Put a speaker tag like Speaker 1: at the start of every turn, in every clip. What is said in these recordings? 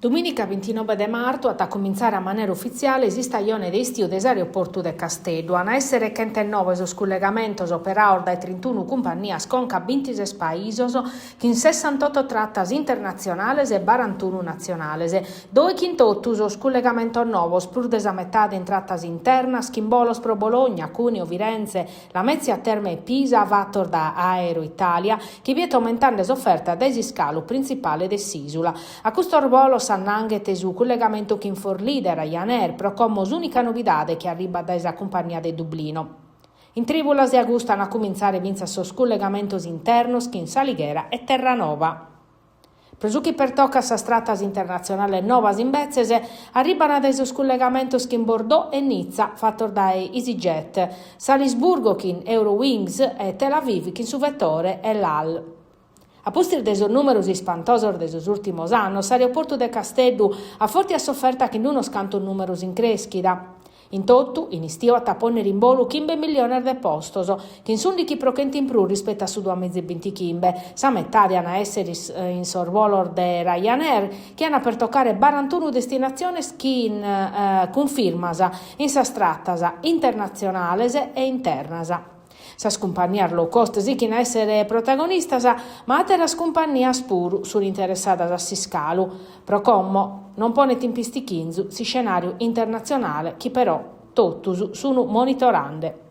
Speaker 1: Dumìnica bintinobe de martu at a cumintzare a manera ufitziale s'istajone de istiu de s'aeroportu de Casteddu. An a èssere chentenobe sos cullegamentos operados dae trintunu cumpannias conca a bintises paisos, chin sessantoto tratas internatzionales e barantunu natzionales. Doichi in totu sos cullegamentos novos, prus de sa metade in tratas internas, chin bolos pro Bologna, Cuneo, Firenze, Lamezia Terme e Pisa fatos da Aeroitalia, chi biet aumentende s'oferta dae s'iscalu printzipale de s'ìsula. A custos bolos s'annanghet su cullegamentu chin Forlì de Ryanair, pro como s'ùnica novidade chi arribat dae sa cumpannia de Dublino. In trìbulas de agustu an a cumintzare fintzas sos cullegamentos internos chin S'Alighera e Terranova. Pro su chi pertocat sas tratas internatzionales novas, imbetzes, arribant dae sos cullegamentos chin Bordeaux e Nitza fatos dae EasyJet, Salisburgo chin Eurowings e Tel Aviv chin su vetore El Al. A pustis de sos nùmeros ispantosos de sos ùrtimos annos, s'aeroportu de Casteddu afòrtiat s'oferta chin unos cantos nùmeros in crèschida. In totu, in istiu at a pònnere in bolu chimbe milliones de postos, chin s'ùndichi pro chentu in prus rispetu a su duamiza e bintichimbe. Sa metade an a èssere in sos bolos de Ryanair, chi an a pertocare barantunu destinatziones chin cunfirmas in sas tratas internatzionales e internas. Sas cumpannias low cost sichin a èssere protagonistas, ma àteras cumpannias puru sunt interessadas a s'iscalu. Pro como non ponet in pistichinzu s'iscenàriu internatzionale chi però totus sunt monitorande.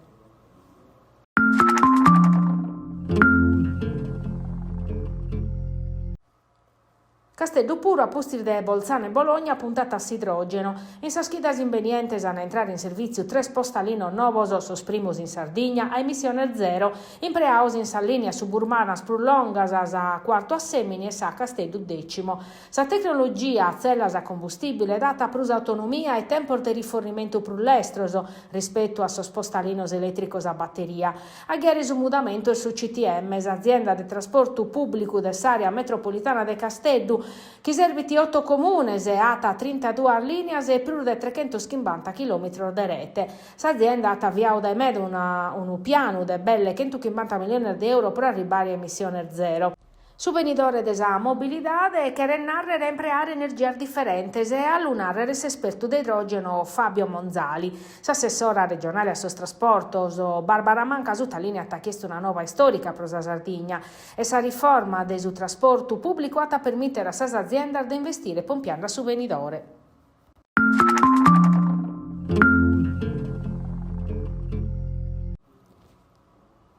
Speaker 1: Casteddu puru, a pustis de Boltzano e Bologna, puntat a s'idrògeno. In sas chidas imbenientes an a intrare in servìtziu tres postalinos novos, sos primos in Sardigna, a emissiones zero, impreados in sas lìnias suburbanas prus longas, sa Cuartu Assèmini e sa Casteddu Decimo. Sa tecnologia a tzellas a combustìbile dat prus autonomia e tempos de rifornimentu prus lestros rispetu a sos postalinos elètricos a bateria. A ghiare su mudamentu est su CTM, s'azienda de trasportu pùblicu de s'àrea metropolitana de Casteddu, chi serbit oto comunes e at trintaduas lìnias e prus de trechentochimbanta chilòmetros de rete. S'azienda at aviadu dae meda unu pianu de belle chentuchimbanta milliones de euro pro arribbare a emissiones zero. Su benidore de sa mobilidade cheret nàrrere a impreare energias diferentes e a lu nàrrere s'espertu de idrògeno Fabio Monzali. S'assessora regionale a sos trasportos Barbara Manca sutalìniat chi est una nova istòrica pro sa Sardigna e sa riforma de su trasportu pùblicu at a permìtere a sas aziendas de investire pompiende a su benidore.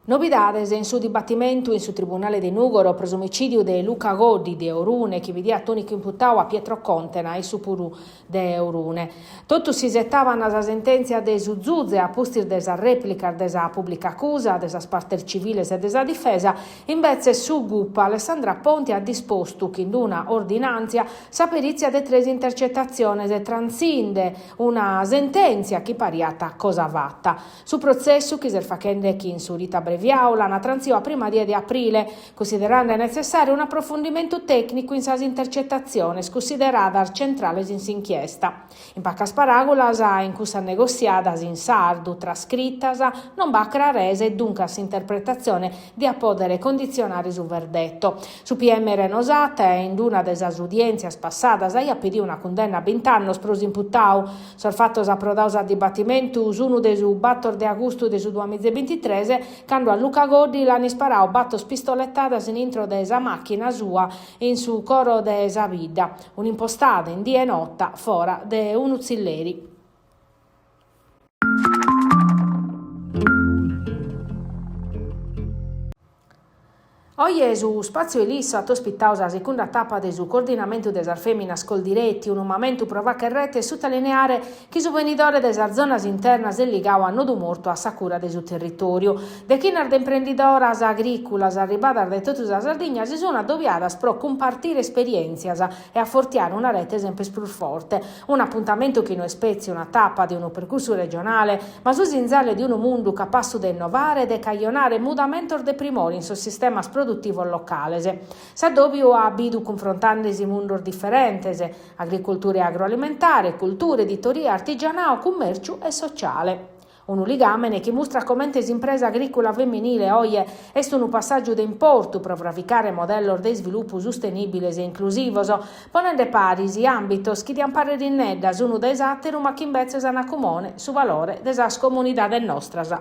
Speaker 1: Novidades in su dibatimentu in su Tribunale de Nùgoro pro s'omicìdiu de Luca Goddi de Orune chi bidiat ùnicu imputadu a Pietro Contena, issu puru de Orune. Totus s'isetavant sa sentèntzia de su zuze a pustis de sas rèplicas de sa pùblica acusa, de sas partes civiles e de sa difesa, imbetzes su gup Alessandra Ponti at dispostu chin una ordinàntzia sa perìtzia de tres intercetatziones trantzinde una sentèntzia chi pariat cosa fata. Su protzessu, chi s'est faghende chin su ritu abreviadu, l'ant trantzidu a prima die de aprile, cunsiderende netzessàriu un'aprofundimentu tècnicu in sas intercetatziones cunsideradas centrales in s'inchiesta. In pacas paràgulas, in cussas negossiadas in sardu trascritas non b'at craresa e duncas s'interpretatzione diat pòdere conditzionare su verdeto. Su PM Reno Satta, in una de sas udièntzias passadas, aiat pedidu una cundenna a bint'annos pro s'imputadu, Sos fatos aprodados a dibatimentu sun de su bator de agustu de su duamiza e bintitres, cando a Luca Goddi l'an isparadu bator pistoletadas in intro de sa màchina sua in su coro de sa bidda, un'impostada in die nota fora de unu tzilleri. Oje su Spazio Elisso at ospitadu sa segunda tapa de su coordinamentu de sas fèminas Coldiretti, unu mamentu pro fàghere rete e sutalineare chi su benidore de sas zonas internas est ligadu a nodu mortu a sa cura de su territòriu. Dechinas de imprendidoras agrìculas arribadas dae totu sa Sardigna si sunt adobiadas pro cumpartire esperièntzias e afortiare una rete semper prus forte. Un'apuntamentu chi no est petzi una tapa de unu percursu regionale, ma su sinzale de unu mundu capassu de innovare e de cajonare mudamentos de primore in sos sistemas produtivos locales. S'addòbiu at bidu cunfrontende-si mundos diferentes, agricultura e agroalimentare, cultura, editoria, artigianadu, cummèrciu e sociale. Unu ligàmene chi mustrat comente s'impresa agrìcula feminile oje est unu passàgiu de importu pro fravicare modellos de isvilupu sustenìbiles e inclusivos, ponende paris àmbitos chi diant pàrrere innedda s'unu dae s'àteru ma chi imbetzes an a cumone su valore de sas comunidades nostras.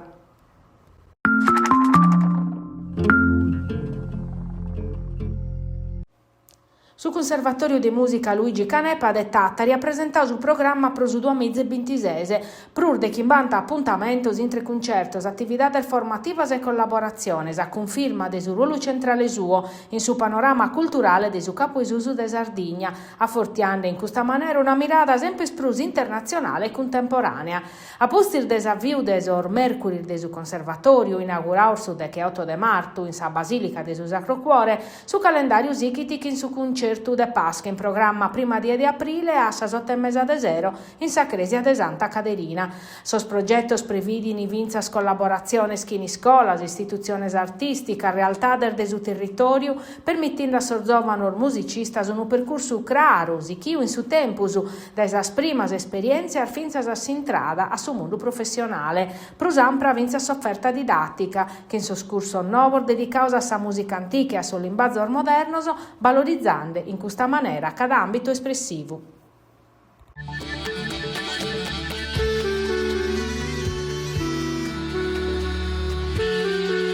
Speaker 1: Su Cunservatòriu de Mùsica Luigi Canepa de Tàtari at presentadu su programma pro su duamiza e bintises, prus de chimbanta apuntamentos intre cuncertos, atividades formativas e collaboratziones, a cunfirma de su ruolu centrale suo in su panorama culturale de su Capu 'e Susu de Sardigna, afortiende in custa manera una mirada semper prus internatzionale e cuntemporànea. A pustis de s'aviu de sos Mèrcuris de su Conservatòriu, inaugurados su decheoto de martu in sa Basìlica de su Sacro Cuore, su calendàriu sighit chin su cuncertu de Pasca in programma prima die de aprile a sas oto e mesa de sero in sa crèsia de Santa Caderina. Sos progetos previdin fintzas collaboratziones chin iscolas, istitutziones artìsticas, realtades de su territòriu, permitinde a sos zòvanos musicistas unu percursu craru, sichiu in su tempus, dae sas primas esperièntzias fintzas a s'intrada a su mundu professionale. Prus ampra fintzas s'oferta didàtica, chin sos cursos novos dedicados a sa mùsica antica e a sos limbazos modernos, balorizande in custa manera cada àmbitu espressivu.